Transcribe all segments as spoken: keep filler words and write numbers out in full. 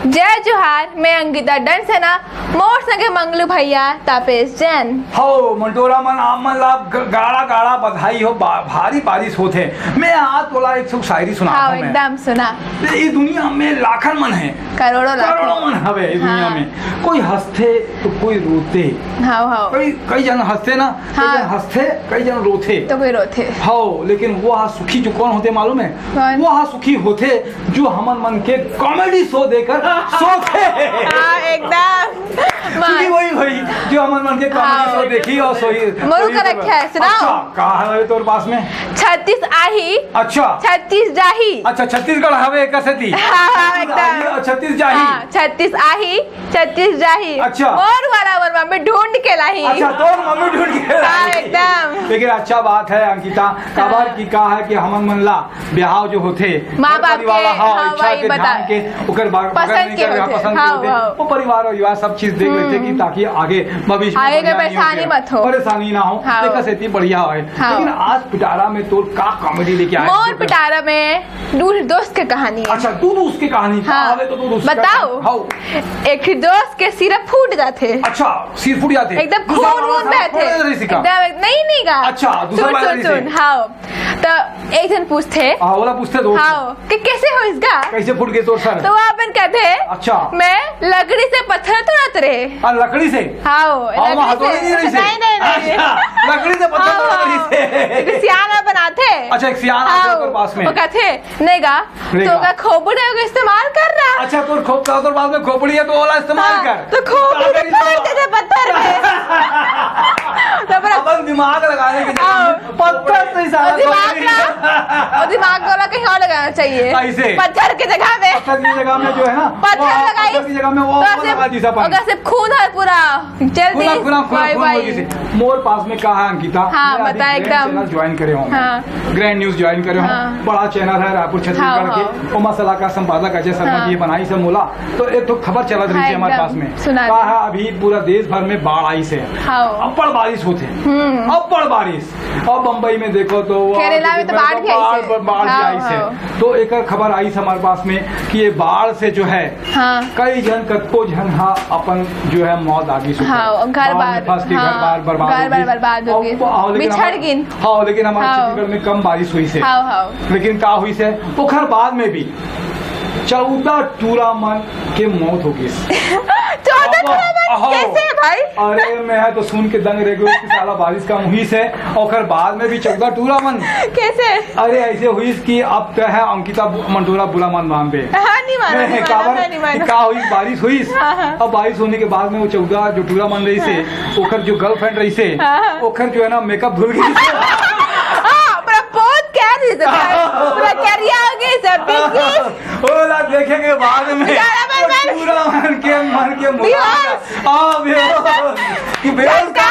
जय जोहार, मैं अंकिता डंसेना, मोर संगे मंगलू भैया तापेश जैन। हो मंटोरा मन, आप मन ला ग-, गाड़ा गाड़ा बधाई हो। बा-, भारी बारिश होथे। मैं आज तोला एक ठो शायरी सुनात हव मैं। एकदम सुना। ये दुनिया में लाखन मन हे, करोड़ों लाखन। करोड़ों मन हवे ये दुनिया में। कोई हंसथे तो कोई रोथे। कई, कई जन हंसथे ना, कई जन हंसथे, कई जन रोथे। तो कोई रोथे। हो, लेकिन वो हा सुखी जो कौन होथे मालूम हे? कौन? वो हा सुखी होथे जो हमन मन के comedy show देखकर सोथे। हाँ, एकदम। सुखी वही होही जो हमन मन के comedy show देखही अउ सोही। मोर करा रखे हे, सुनाव। अच्छा, का हे तोर पास में? छत्तीस आही। अच्छा। छत्तीस जाही। अच्छा, छत्तीसगढ़ हवे एकर सेती। हाँ, हाँ, छत्तीस एकदम। आही अउ छत्तीस जाही। हाँ, छत्तीस आही, छत्तीस जाही। अच्छा। मोर वाला मोर मम्मी ढूंढ के लाही। अच्छा, तोर मम्मी ढूंढ के लाही। एकदम। लेकिन अच्छा बात हे अंकिता, काबर कि का हे कि हमन मन ला बिहाव जो होथे, माँ बाप के, हाँ, इच्छा के, ध्यान के, ओकर पसंद के होथे, पसंद के होथे। वो परिवार अउ विवाह सब चीज देख लेथे कि ताकि आगे भविष्य में आगे के परेशानी मत हो। परेशानी ना हो, एकर सेती बढ़िया होय। लेकिन आज पिटारा में तोर का comedy लेके आए? मोर पिटारा में दू दोस्त के कहानी हे। अच्छा, दू दोस्त के कहानी। हाँ। बताओ। हाँ। एक ही दोस्त के सिर फूट जाथे। अच्छा, सिर फूट जाथे। एकदम खून वून बहथे। एकदम, नहीं, नहीं गा। अच्छा, दूसरा सुन, सुन, सुन। हाँ। तो एक झन पूछथे। हाँ, ओला पूछथे दोस्त। हाँ, कि कैसे होइस गा? कैसे फूट गे तोर सर? तो वो अपन कथे, अच्छा। मैं लकड़ी से पत्थर तोड़त रहे। हाँ, लकड़ी से? हाँ, लकड़ी से। नहीं, नहीं, नहीं। अच्छा, लकड़ी से पत्थर तोड़त रहे। एक सियान बनाथे। अच्छा, एक सियान आथे ओकर पास में। वो कथे, नहीं गा, तो का खोपड़ी का इस्तेमाल कर रहा। अच्छा, तोर खोप-, तोर पास में खोपड़ी हे तो ओला इस्तेमाल कर। तो खोपड़ी में पत्थर में। तो अपन दिमाग लगाने के जगह में पत्थर से इशारा कर रही है। और दिमाग वाला कहीं और लगाना चाहिए। कैसे? पत्थर की जगह में। पत्थर की जगह में जो है ना, पत्थर लगाई। पत्थर की जगह में वो लगा दी सब। अगर सिर्फ खून है पूरा, जल्दी। खून, खून, खून, खून हो जैसे। मोर पास में कहा अंकिता, हाँ, बता एकदम। Channel join करे हूँ। हाँ। Grand News join करे हूँ। हाँ। बड़ा channel है रायपुर छत्तीसगढ़ के। ओमा सलाहकार संपादक अजय शर्मा जी बनाइस हे मोला। तो एक ठो खबर चलत रहिस हे हमर पास में। का हे, अभी पूरा देश भर में बाढ़ आइस हे। हाँ। अब्बड़ बारिश होथे। हम्म। अब्बड़ बारिश। अब बम्बई में देखो तो केरला में तो बाढ़ भी आइस हे। बाढ़ भी आइस हे। तो एकर खबर आइस हे हमर पास में कि ये बाढ़ से जो है हाँ। कई झन, कतको झन हा अपन जो है मौत आ गिस। हाँ, घर बार, फंस के घर बार बर्बाद हो गिस। हाँ, लेकिन बिछड़ गिन। हाँ, लेकिन हमर छत्तीसगढ़ में कम बारिश होइस हे। हाँ, हाँ। लेकिन का होइस हे, ओखर बाद में भी चौदह टूरा मन के मौत हो गिस। चौदह टूरा मन? कैसे भाई? अरे, मैं तो सुन के दंग रह गयो कि साला बारिश कम होइस हे, ओखर बाद में भी चौदह टूरा मन। कैसे? अरे, ऐसे होइस कि अब तो है अंकिता बु-, मंटोरा बुरा मन मानबे। हाँ, नहीं मानो, नहीं, नहीं मानो, काबर, मैं नहीं मानो। का होइस, बारिश होइस। हाँ, हाँ। अब बारिश होने के बाद में वो चौदह जो टूरा मन रहिस हे, हाँ। ओखर जो girlfriend रहिस हे, हाँ, हाँ। ओखर जो है ना makeup धुल गिस। हाँ, पर बहुत क्या रहिस हे, पूरा करिया हो गिस, सब बिक गिस। ओला देखे के बाद में टूरा मन के मर के मुआ। बेहोश। हाँ, बेहोश। कि बेहोश का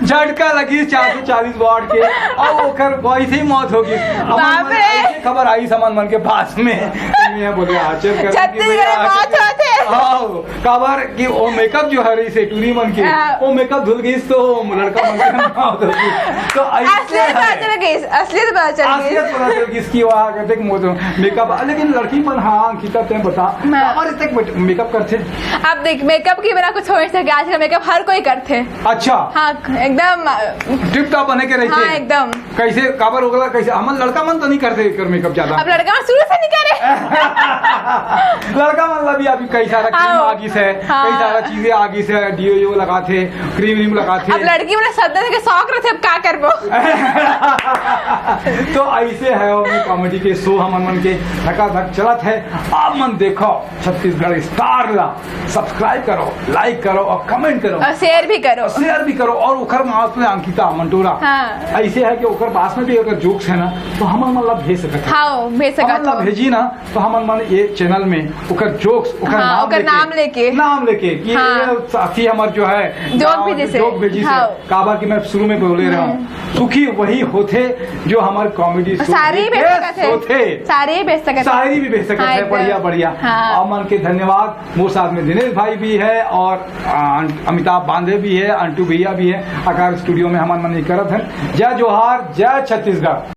झटका लगिस चार सौ चालीस watt के, अउ ओकर वैसे ही मौत हो गिस। बाप रे। ऐसे खबर आइस हमन मन के पास में। मैं बोले, आश्चर्य करने की छत्तीसगढ़ में मौत होथे। हाँ, काबर कि वो makeup जो हरे से टूरी मन के, हाँ। वो makeup धुल गिस तो लड़का मन के मौत हो गिस। तो ऐसे असलियत पता चल गिस, असलियत पता चल गिस। असलियत पता चल गिस कि वहाँ कहते कि मौत हो, makeup, लेकिन लड़की मन, हाँ, अंकिता, तैं बता, काबर इतने makeup करथे? अब देख, makeup के बिना कुछ हो नहीं सके, आजकल makeup हर कोई करथे। अच्छा। हाँ, एकदम। Tip top बने के रहिथे। हाँ, एकदम। कैसे, काबर हो गला, कैसे? हमन लड़का मन तो नहीं करथे एकर makeup ज्यादा। अब लड़का मन शुरू से नहीं करे। लड़का मन ला भी अभी कई सारा cream आ गिस हे, हाँ। कई सारा चीजें आ गिस हे, deo यो लगाथे, cream व्रीम लगाथे। अब लड़की मन ला सदा के शौक रहिथे, अब का करबो? तो ऐसे हे वो comedy के show हमन मन के धकाधक चलत हे। आप मन देखो छत्तीसगढ़ Star ला। Subscribe करो, like करो और comment करो। और share भी करो। और share भी करो और ओखर पास में अंकिता मंटोरा। हाँ। ऐसे हे कि ओखर पास में भी अगर jokes हे ना, तो हमन मन ला भेज सकत हे। हाँ, भेज सकत हो। हमन ला भेजी ना, तो हमन मन ये channel में ओकर jokes, ओकर हाँ, नाम ओकर लेके, नाम लेके। नाम लेके कि हाँ। ये साथी हमर जो हे, joke भेजिस हे। Joke भेजिस हे। हाँ। काबर कि मैं शुरू में बोले रहा हूँ, हम्म। सुखी वही होथे जो हमर comedy show सारे ही भेज सकत हे। सारे ही भेज सकत हे। सारे भी भेज सकत हे। हाँ, एकदम। बढ़िया, बढ़िया। हाँ। आप मन के धन्यवाद। मोर साथ में दिनेश भाई भी हे और, आ, अमिताभ बांधे भी हे, अंटू भैया भी हे। आकार studio में हमन मन ये करत हन। जय जोहार, जय छत्तीसगढ़।